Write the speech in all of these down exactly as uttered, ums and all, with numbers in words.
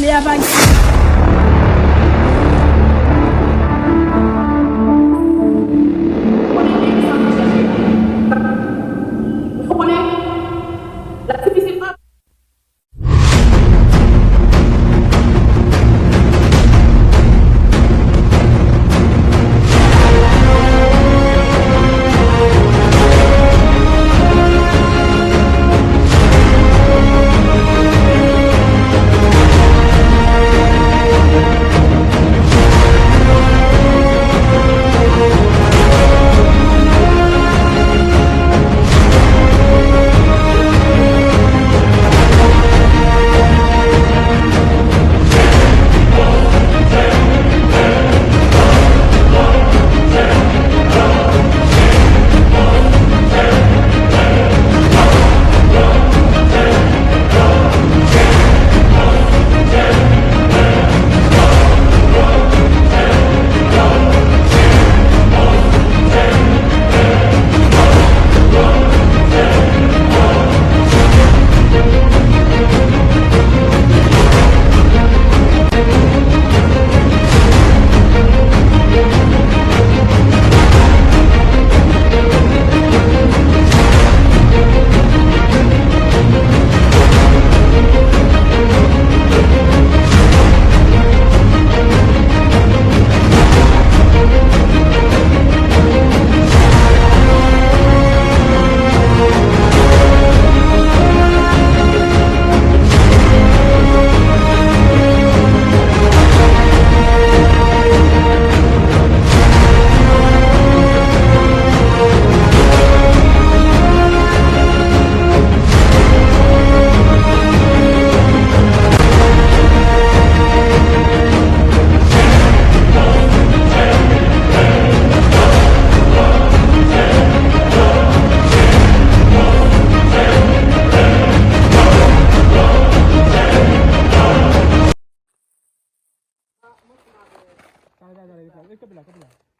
Lè a pa gen.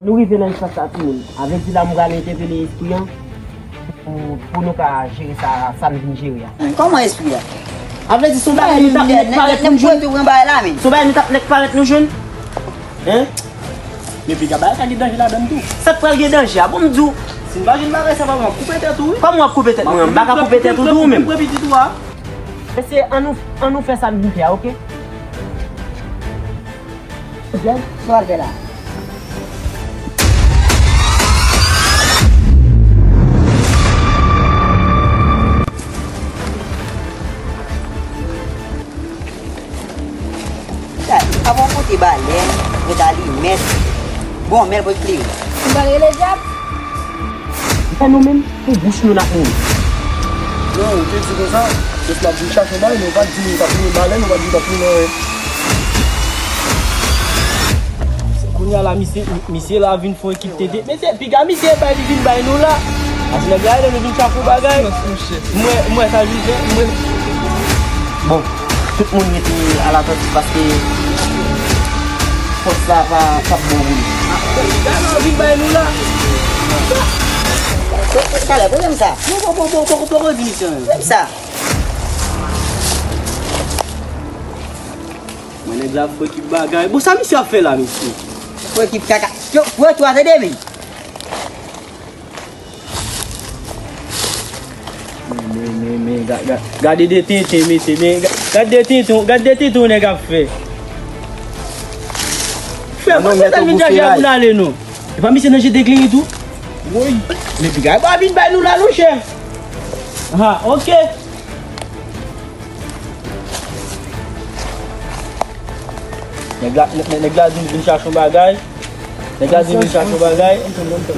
Nou rive nan espas la, timoun. A vle di la, m prale entèpele espri an pou, pou nou ka jere sa, sa n vin jere a. Kòman espri a? A vle di, se yon bagay nou t ap nèk parèt pou n jwenn. Se yon bagay nou t ap nèk parèt nou jwenn. Hein? Men piga, bagay sa gen danje ladan l tou. Sa k pral gen danje a? Bon, m di w. Si n pa jwenn bagay sa, papa, m ap koupe tèt ou, wi. Kòman w ap koupe tèt mwen? M pa ka koupe tèt ou tou, ou menm. Mesye, ann nou, ann nou fè sa n vin fè a, oke? Jèn, sa w al fè la? Gade, pa bon kote balèn, pran alimèt, bon, men pran kleren. Ou pa rele dyab? Fè nou menm, pou bouch nou n ap mouri. Non, ou te di konsa, jis m ap vin chache yon bagay, men ou pa t di m ou t ap vin balèn, ou pa t di ou t ap vin anyen. Kounye a la, misye, misye la vin fè yon ekip tenten. Mesye, piga misye bay li vin bay nou la. As nèg la, nou vin chache yon bagay. Mwen, mwen, sa vin fè, mwen. Bon, tout moun rete alatant paske fòs la pa, p ap bon pou nou. Gade, vin bay nou la. Talè, pwoblèm sa. Non, poko, poko, poko, poko di misye anyen. Pwoblèm sa. Mwen, nèg la fè ekip bagay. Bon, sa misye ap fè la, mesye? Fè ekip kaka. Yo, yo, twa, tande, men. Men, men, men, men, ga-, ga-, gade de tenten, mesye, men, ga-, gade de tenten, gade de tenten yon nèg ap fè. Frè, mwen se sa vin chache a pou n ale, non. E pa misye nan jete kleren tou? Woy. Men piga pa vin bay nou la, non, chèf. Ha, oke. Nèg la, nèg, nèg la di m vin chache yon bagay. Nèg la di m vin chache yon bagay.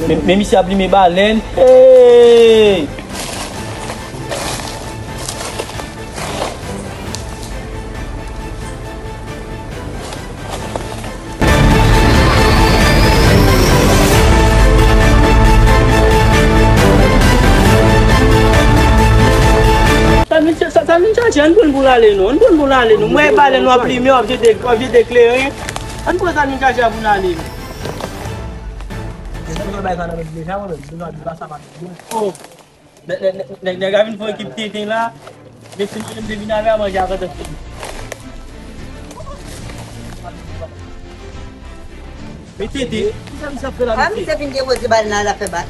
Men, men misye ap limen balèn. Hey! Sa n vin, sa, sa n vin chache, ann pran l pou n ale, non. Ann pran l pou n ale, non. M wè balèn w ap limen, w ap jete, w ap jete kleren. Ann pran sa n vin chache a pou n ale, non. Oh. Nèg, nèg, nèg, nèg la vin fè ekip tenten la. Mesye, nou menm te vin avè a manje avan tan fini. Mete de. Kisa misye ap fè la, mesye? A, misye vin depoze bal nan, l ap fè bal.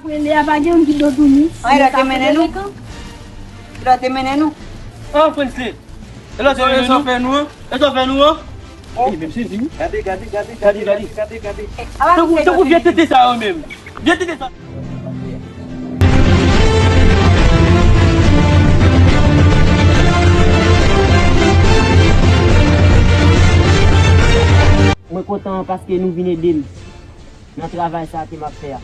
Rele a, pa gen youn ki do touni. An, e lòt te mennen nou? E lòt te mennen nou? An, Frantz, e lòt te mennen nou? E sa w fè nou an? Ey, menm sezi wi. Gade, gade, gade, gade, gade, gade, gade. Tankou, tankou vye tete sa yo menm. Vye tete sa. Mwen kontan paske nou vin ede m nan travay sa ke m ap fè a.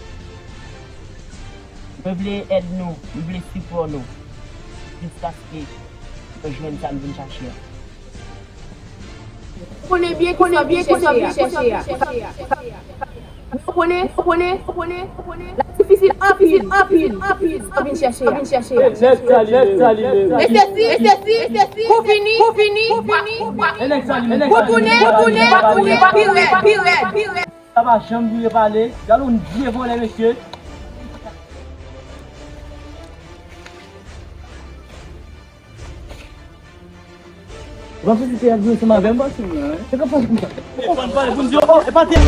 Mwen vle èd nou, mwen vle sipò nou, jiskaske mwen jwenn sa m vin chache a. Konnen byen kisa w vin chèche a. Ou konnen, ou konnen, ou konnen, l ap difisil anpil, anpil, anpil, sa w vin chèche a. Nèg sa li, nèg sa li menm. E se si, e se si, e se si, pou fini, pou fini, pou fini, pou tounen, pou tounen, pou tounen, pi rèd, pi rèd, pi rèd. Sa pa janm vire pale. Gade yon vye vòlè, mesye. Ou pa sou site ap jwe ansanm avè m, pase m la, wi. Se konsa pou sa. Ou konprann pale pou m di, oh, e pa te.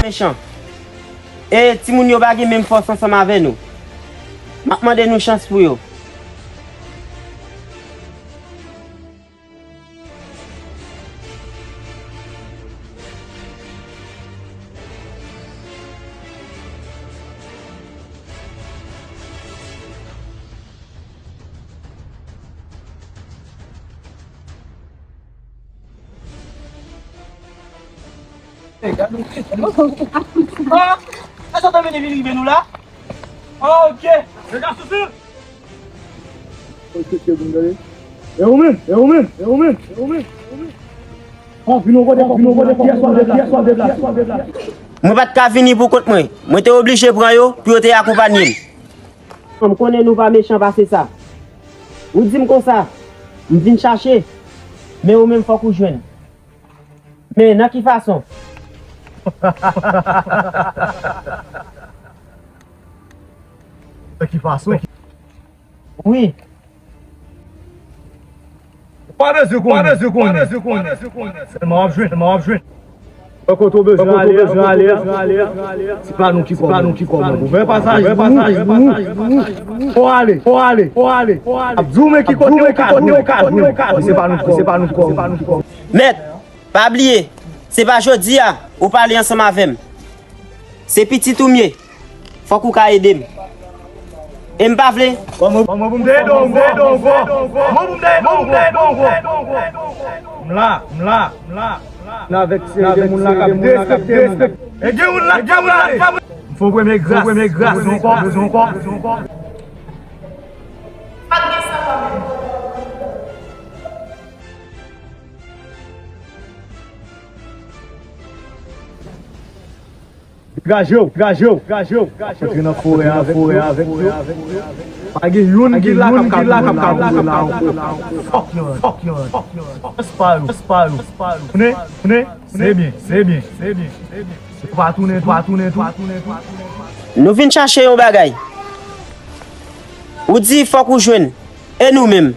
Mechan. E timoun yo pa gen menm fòs ansanm avè nou. M ap mande nou chans pou yo. Ey, gade. Oh! Sa sa ta vini vin rive nou la? Oh, ok. Nèg ap soufri. E ou menm, e ou menm, e ou menm, e ou menm, e ou menm. Fò vin yon kote, fò vin yon kote, pyès w ap deplase, pyès w ap deplase. Mwen pa t ka vini pou kont mwen. Mwen te oblije pran yo pou yo te akonpanye m. M konnen nou pa mechan pase sa. Ou di m konsa, m vin chache, men ou menm fòk ou jwenn. Men nan ki fason? Nan ki fason? Wi. Ou pa bezwen konnen, ou pa bezwen konnen, ou pa bezwen konnen. Sèlman w ap jwenn, sèlman w ap jwenn. Wè kote w bezwen ale, bezwen ale a. Se pa nou ki kòmann. Ouvè pasaj pou nou. Fò ale, fò ale, fò ale. Ap di w men ki kote w ka jwenn. Se pa nou ki kòmann. Mèt, pa bliye, se pa jodi a ou pale ansanm avè m. Se pitit ou m ye. Fòk ou ka ede m. E m pa vle. Kòman, kòman pou m te ede w ankò? Kòman pou m te ede w ankò? M la, m la, m la, m la. N avèk serye moun la k ap derespekte nou. E gen moun la, gen moun la k ap. M fè w premye gras, premye gras, bezwen ankò, bezwen ankò. Pa t gen sa kanmenm. Degaje w, degaje w, degaje w. Antre nan forè avèk yo. Pa gen youn ki la k ap ka boule la ankò. Fòk yon, fòk yon. Chans pa yo, chans pa yo. Tounen, tounen, se byen, se byen, se byen, se byen. Ou pa tounen, ou pa tounen tou. Nou vin chache yon bagay. Ou di fòk ou jwenn. E nou menm?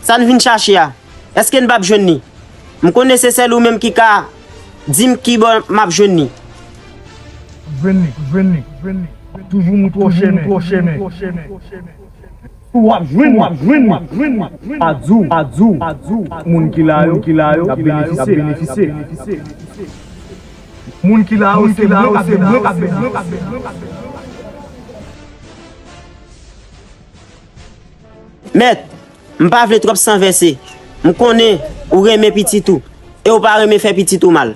Sa n vin chache a, èske n p ap jwenn li? M konnen se sèl ou menm ki ka di m kibò m ap jwenn li. Jwenn li, jwenn li, jwenn li. Toujou moutre w chemen, moutre w chemen. W ap jwenn, w ap jwenn, w ap jwenn. Pa di w, pa di w. Moun ki la yo, moun ki la yo, y ap benefisye, y ap benefisye. Moun ki la yo, se mwen k ap benefisye. Mèt, m pa vle twòp san vèse. M konnen ou renmen pitit ou, e ou pa renmen fè pitit ou mal.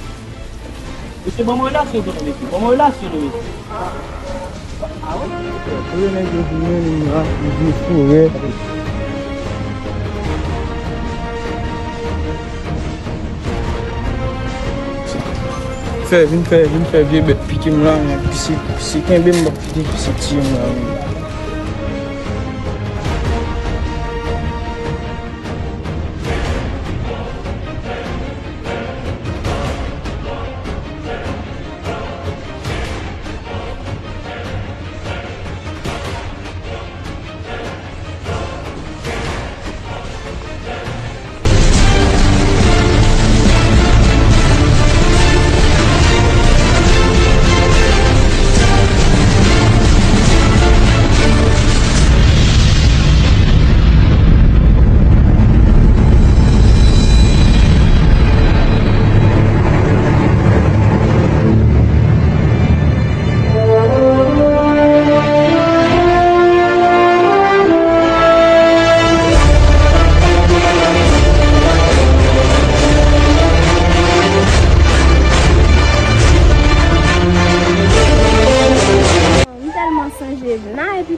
Mesye, ban mwen relasyon tonton, mesye. Ban mwen relasyon nou, mesye. Kote nèg yo vin menm la, li vin foure. Fè, vin fè, vin fè vye bèt pike m la, men pisi, pisi kenbe m, m ap kite pisi tiye m la, men.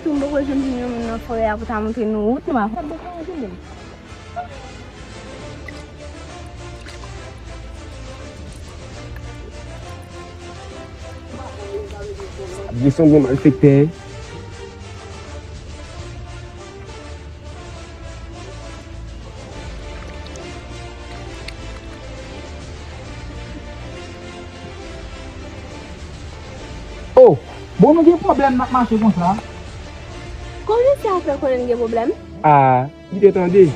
Tou m poko janm jwenn yon moun nan forè a pou ta montre nou wout, nou pa konn. Ap gen sanble malfektè. Oh, bon, nou gen pwoblèm, n ap mache konsa. Kòman sa fè konnen n gen pwoblèm? Ah, li te tande.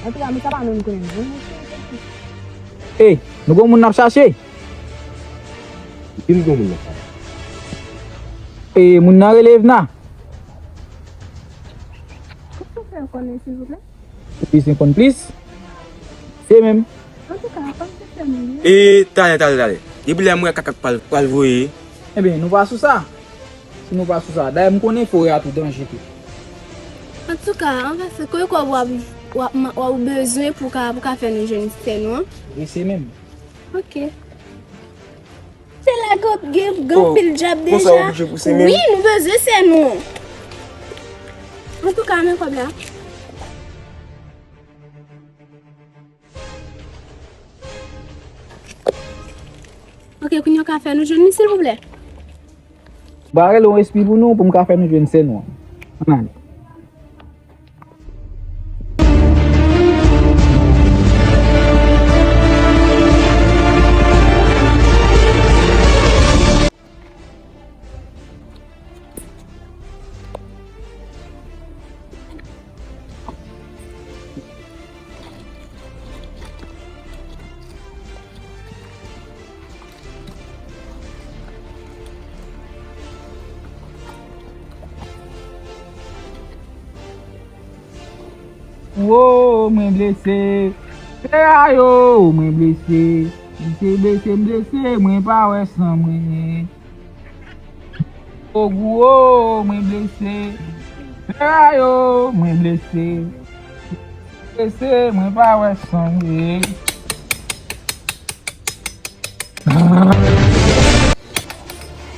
Antouka, men sa pa nou n konnen. Ey, nou gon moun n ap chache. Ki nou gon moun n ap chache? E, moun nan rele Evna. Kòman sa fè konnen, silvouplè? Ou bezwen konn plis? Se menm. Antouka, pa m te fè moun. E, talè, talè, talè. Depi lè m wè kaka k pral, pral voye. Ebyen, nou pa sou sa. Si nou pa sou sa. Dayè, m konnen forè a tou danje tou. Antouka, anfèt, se kote w ap, w ap, w ap bezwen pou ka, pou ka fè nou jwenn sè nou an? Wi, se menm. Ok. Se la gen, gen, gen pil djab deja. Wi, nou bezwen sè nou. Antouka, men kòb la. Ok, kounye a w ka fè nou jwenn li, silvouplè? Ba rele yon espri pou nou, pou m ka fè nou jwenn sè nou an. Ann ale. Wo, mwen blese. Fè a yo, mwen blese. Blese, blese, blese, mwen pa wè san mwen. Ogou, o, mwen blese. Fè a yo, mwen blese. Blese, mwen pa wè san mwen.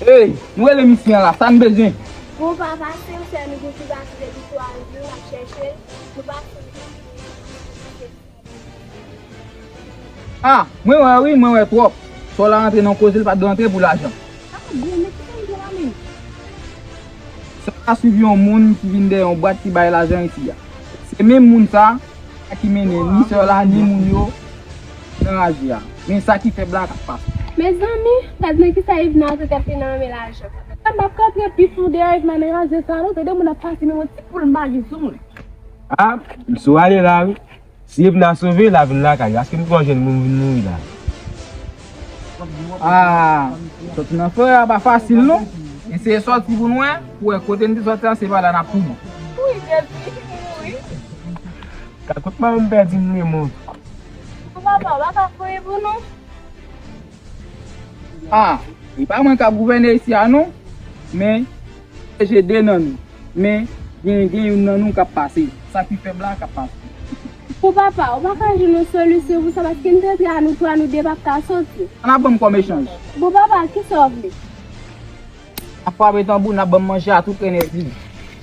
Ey, nou rele misye an la, sa n bezwen? Bon, papa, se m sè nou gen ti gate depi twa jou, n ap chèche l, nou pa sou. Ah, mwen wè wi, mwen wè twòp. Sa w la rantre nan koze, l pa t dwe rantre pou lajan. Ah, bon, men ki sa l gen la menm? Sa w la swiv yon moun ki vin dèyè yon bwat ki bay lajan isi a. Se menm moun sa a ki mennen ni sè w la, ni moun yo nan raje a. Men sa ki fèb la k ap pase. Mezanmi, gad nan kisa Evna antre tèt li nan men lajan. Sa m ap rantre pifon dèyè Evna nan raje sa non, tande moun ap pase, men yon ti poul m pa gen sou mwen. Ah, m sou ale la wi. Si Evna sove, l a vin lakay. Èske nou pral jwenn moun vin mouri la? Ah, sòti nan forè a pa fasil non. Eseye sòti pou nou wè, pou wè kote n te sòti a, se pa la n ap tounen. Wi, depi mouri. Ka kout mwen menm pèdi m remon. Papa, w pa ka fouye pou nou? Ah, e pa mwen k ap gouvène isi a non, men pwoteje de nan nou. Men gen, gen youn nan nou k ap pase. Sa ki fèb la k ap pase. Bon papa, ou pa ka jwenn yon solisyon pou sa, paske n te antre a nou twa, nou de p ap ka soti. Ann ap ban m kòm echanj. Bon papa, kisa w vle? N ap frape tanbou, n ap ban m manje a tout enèji.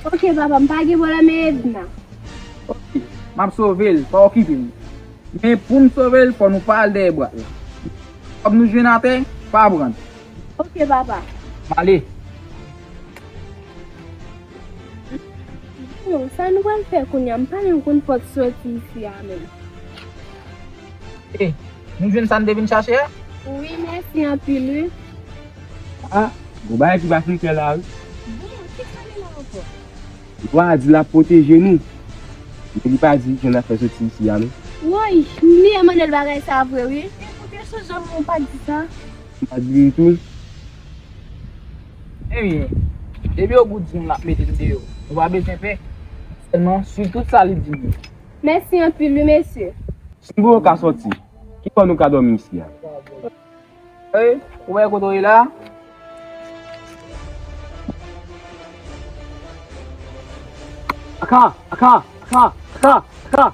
Ok papa, m pa gen pwoblèm, men Evna. Ok, m ap sove l, pa okipe m. Men pou m sove l, fò nou pa al dèyè bwat la. Kòb nou jwenn atè, pa pran l. Ok papa. M ale. Bon, sa nou pral fè kounye a? M pa menm konn pòt soti isi a menm. E, nou jwenn sa n te vin chache a? Wi, mèsi anpil wi. Ah, gon bagay ki pa fin klè la wi. Bon, kisa li la ankò? Lwa a di l ap pwoteje nou. Men li pa di jan n ap fè soti isi a non. Woy, m bliye mande l bagay sa vre wi. Ekoute, sou janm ou pa di sa. M pa di l tou. Ebyen, depi Ogou di nou l ap mete n deyò, nou pa bezwen pè. Sèlman swiv tout sa li di nou. Mèsi anpil wi, mesye. Si nou poko ka sòti, ki bò nou ka dòmi isi a? Ey, ou wè kote w ye la? Aka, aka, aka, aka, aka.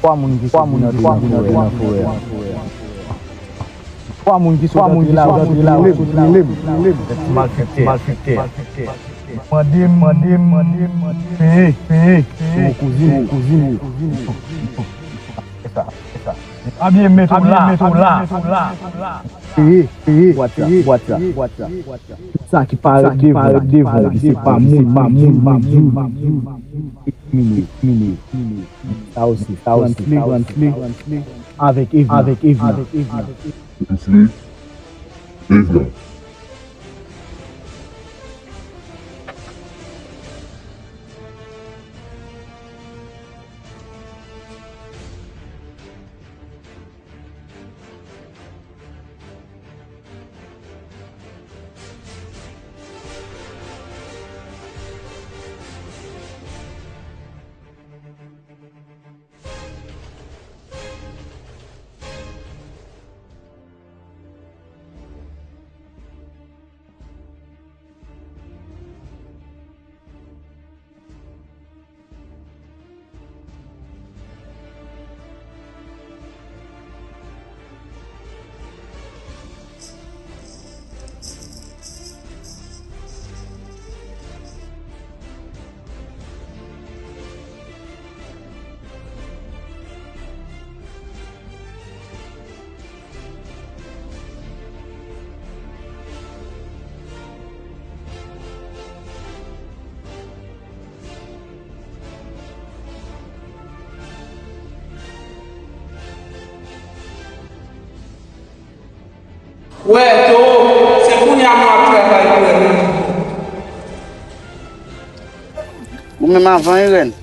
Twa moun ki sot antre nan forè a. Twa moun ki sot antre la, yo sot rele m. Malfektè. Mande m, mande m, mande m, peye, peye, peye, kouzin, kouzin. Abye met ou la, abye met ou la. Peye, peye, peye. Sa ki parèt devan, ki se pa moun, pa moun, pa moun. Elimine, elimine. Sa osi, sa osi, sa osi. Avèk Evna, avèk Evna. Evna. Wè, Towo, se kounye a mwen ap travay pou wè moun. Ou menm avan, Irène.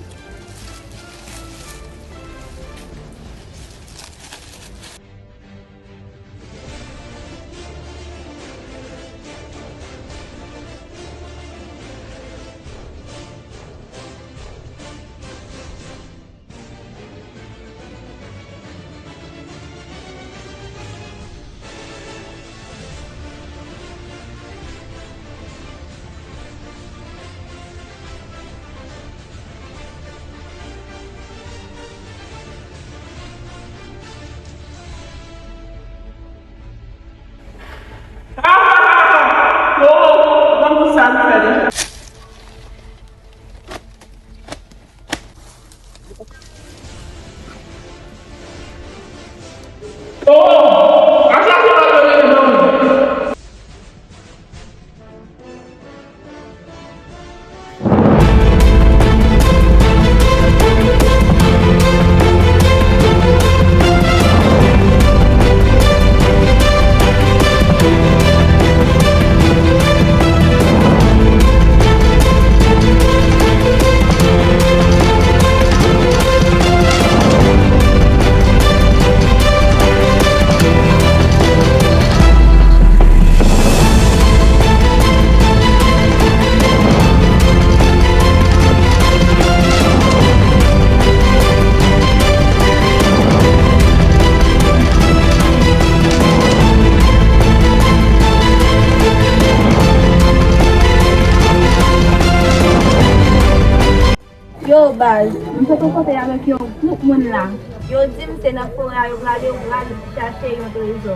Yo, baz, m sot rankontre avèk yon gwoup moun la. Yo di m se nan forè a yo prale, yo pral chache yon trezò.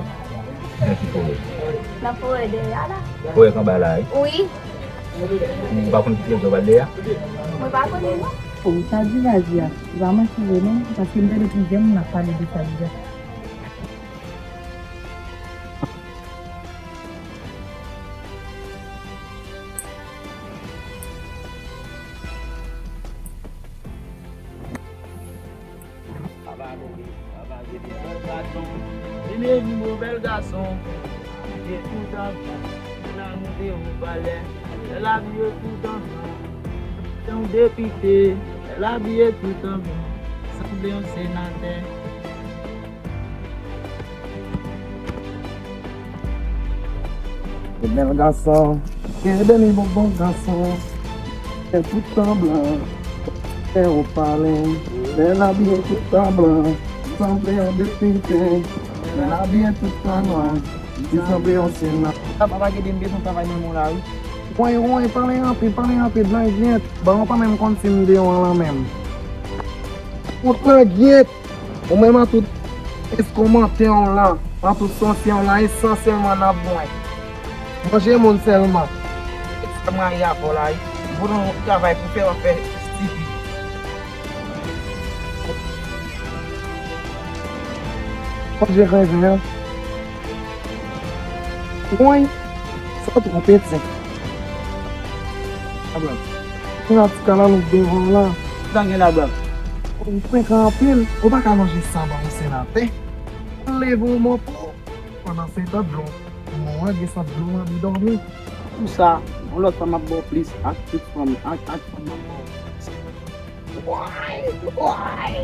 Nan ki forè? Nan forè dèyè a la. Forè k anba la, wi? Wi. Ou pa konn ki trezò pral dèyè a? Mwen pa konnen, non. O, sa Diva di a, li pa manti vre, non, paske m tande plizyè moun ap pale de sa deja. Papa Nobi, papa Nobi, bèl gason. Vini, vini, bèl gason. Abiye tout an blan, nan moute yon palè. Bèl abiye tout an blan. Se yon depite, bèl abiye tout an blan. Sanble yon senatè. Bèl gason, bèl bonbon gason, fè tout tan blan, fè ou pale, bèl abiye tout tan blan, sanble yon depite, bèl abiye tout tan nwa, li sanble yon sena. Papa Gede, m bezwen travay nan men w la, wi. Woy, woy, pale anpil, pale anpil, blan gyèt, ba w pa menm konn si m deyò an lan menm. Kontan gyèt. Ou menm an tout eskomantè w lan, an tout sòsye w lan, esansyèlman nan bwè. Manje moun sèlman. Sa m rayi avè w la wi. Bon travay pou fè w ap fè stipi. Manje rèven an. Woy, sa twò pete. Abra. Gen yon ti kalalou devan w la. Sa gen la, bra? Ou frekan anpil, ou pa ka lonje sa ban yon senatè. Leve yon mò pou ou. Pandan se tan dlo, mò an gen sant dlo anvi dòmi. Pou sa, yon lòt fwa m ap ba w plis ak tout fanm, ak, ak fanm m ap ba w plis. Woy, woy,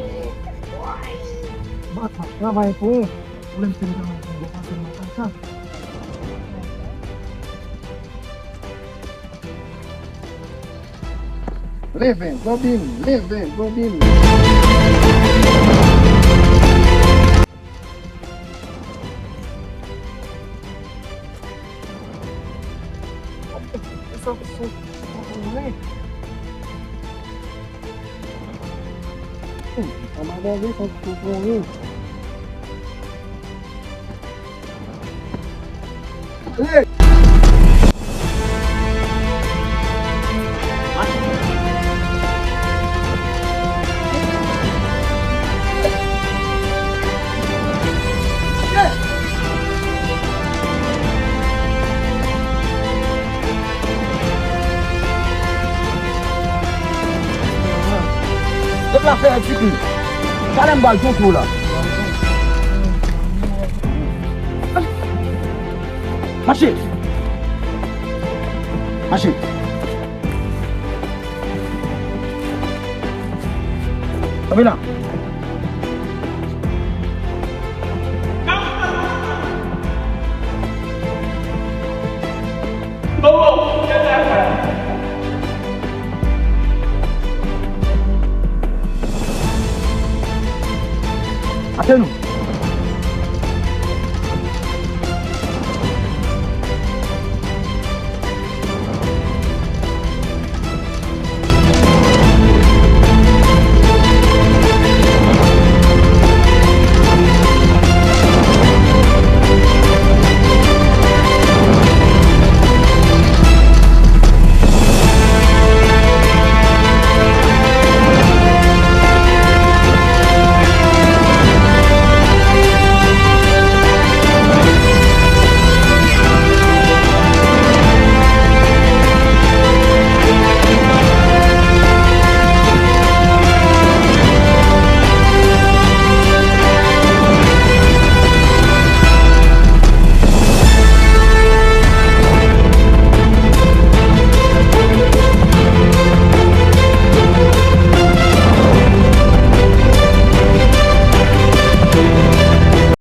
woy. Mwen ap travay pou ou. Ou lè m fin travay pou ou, ou pase m nan kaka. Leve, zonbi m, leve, zonbi m. Deplase, egzekite. Talè m ba l yon kou la. Mache! Mache! Kanpe la. Ate nou.